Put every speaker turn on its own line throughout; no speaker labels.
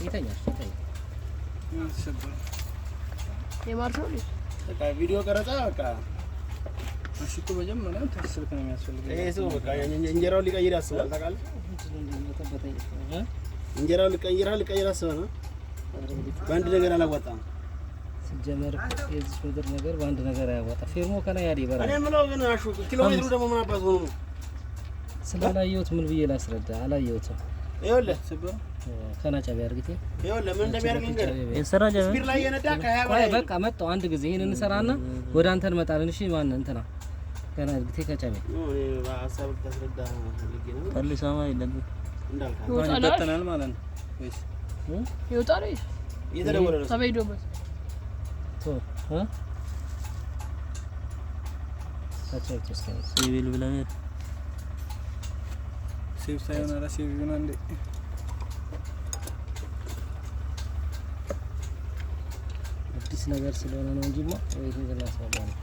ይተኛል ይተኛል።
በቃ ቪዲዮ ቀረጻ በቃ
እሺ እኮ መጀመሪያ ስልክ ነው የሚያስፈልገው።
ይሄ ሰው በቃ እንጀራውን ሊቀይር ያስባል። ታውቃለህ? እንጀራውን ሊቀይር አስበህ ነው። በአንድ ነገር አላዋጣም።
ሲጀመር የዚህ ምድር ነገር በአንድ ነገር አያዋጣም። ፌርሞ ከና ያዲ ይበራል።
እኔ የምለው ግን አሹ ኪሎ ሜትሩ ደግሞ ምን አባት ሆኖ ነው?
ስላላየሁት ምን ብዬ ላስረዳ? አላየሁትም።
ይኸውልህ
ከና ጫቢ አድርግቴ
ይኸውልህ ምን እንደሚያደርግ ልንገርህ።
የሰራ ጀበ
speed ላይ እየነዳ ከ20 በላይ
በቃ መጣሁ። አንድ ጊዜ ይሄን እንሰራና ወደ አንተ እንመጣለን። እሺ ማን እንትና ከና አድርግቴ ከጫቢ
ሀሳብ ልታስረዳ ፈልጌ ነው
መልሳማ ይለብ
እንዳልከው
ይበተናል ማለት ነው ወይስ
ይወጣል?
እየተደወለ ነው።
ተበይዶበት
ቶ
ሲቪል ብለን
save ሳይሆን ኧረ save ይሆናል እንዴ?
አዲስ ነገር ስለሆነ ነው እንጂማ waiting እናስገባ ነው።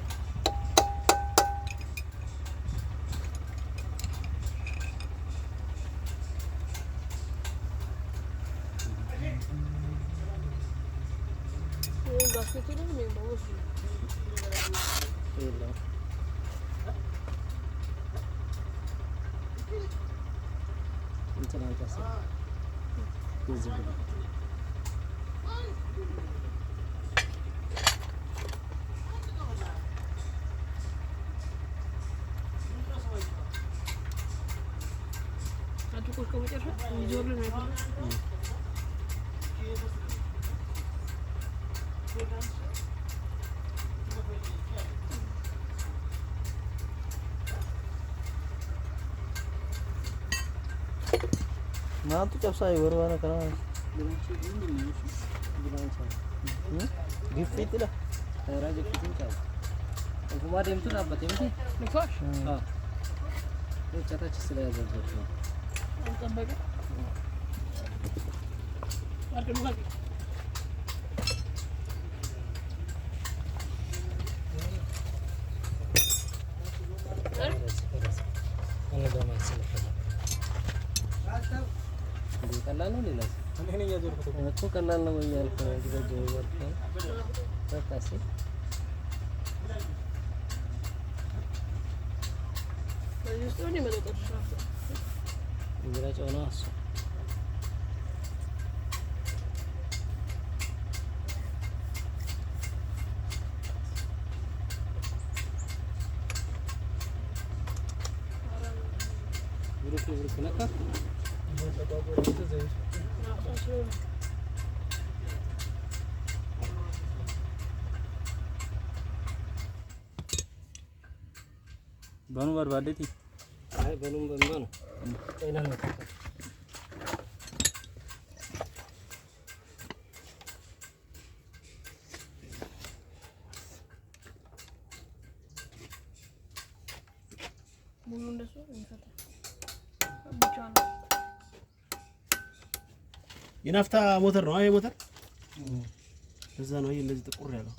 Maaltu cabsaa yeroo kana Giffiittidha.
Karaa giffiitiin qaba. Ofumaa deemtu dhaabbatee miti? ታች ስለያዘበት ነው። ቀላል ነው። ሌላ እኮ ቀላል ነው እያልኩ ነው። እያልኩ ነው። በቃ እስኪ እንግዲህ ነው እሱ ብሩክ ብሩክ ነካ
Banuu barbaaddeeti.
አይ በኑም በማ ነው ጤና ነው።
ሙሉ እንደሱ የሚፈታ ብቻ ነው።
የናፍታ ሞተር ነው። ይሄ ሞተር እዛ ነው። ይሄ እንደዚህ ጥቁር ያለው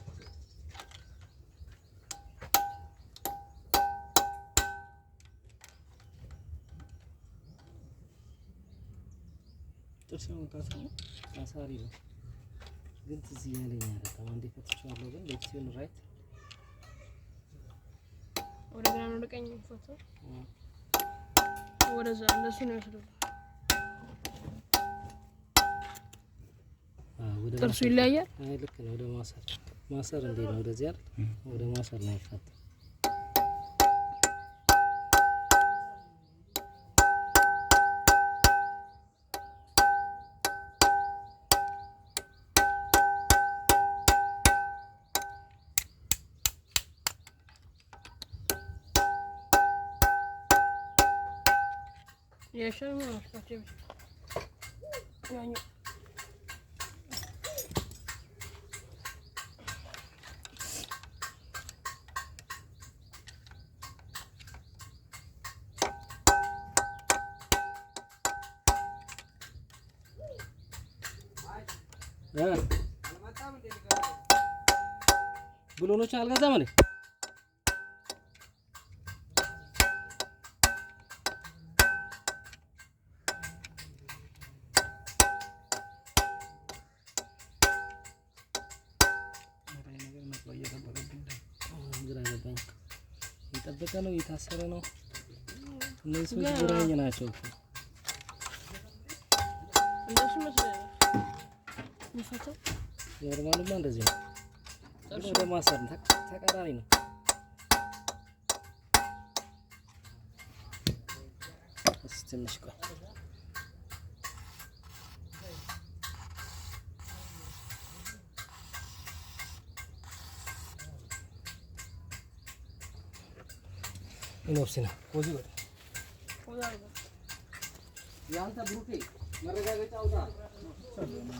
ጥርስ ነው ታስረው
አሳሪ ነው ግን ትዝ እያለኝ አይደለም። አንዴ ፈትቼዋለሁ ግን left ይሁን right
ወደ ግራ ነው ወደ ቀኝ የሚፈታው ወደዛ እንደሱ ነው የሚወስደው። ጥርሱ ይለያያል።
አይ ልክ ነው። ወደ ማሰር ማሰር እንዴት ነው? ወደዚህ አይደል? ወደ ማሰር ነው የሚፈታው።
ያኛው
ብሎኖችን አልገዛም እንዴ? የጠበቀ ነው፣ የታሰረ ነው። እነዚህ ሰዎች ጉራኝ ናቸው እኮ።
እንደሱ መስሎኝ ነው የሚፈታው።
Normal ኡማ እንደዚህ ነው፣ ግን ወደ ማሰር ነው፣ ተቃራኒ ነው። እስኪ ትንሽ ቆይ። ኢኖፕሲና ኮዚ ወደ
ወደ አርባ
የአንተ ብሩኬ መረጋገጫ አውጣ።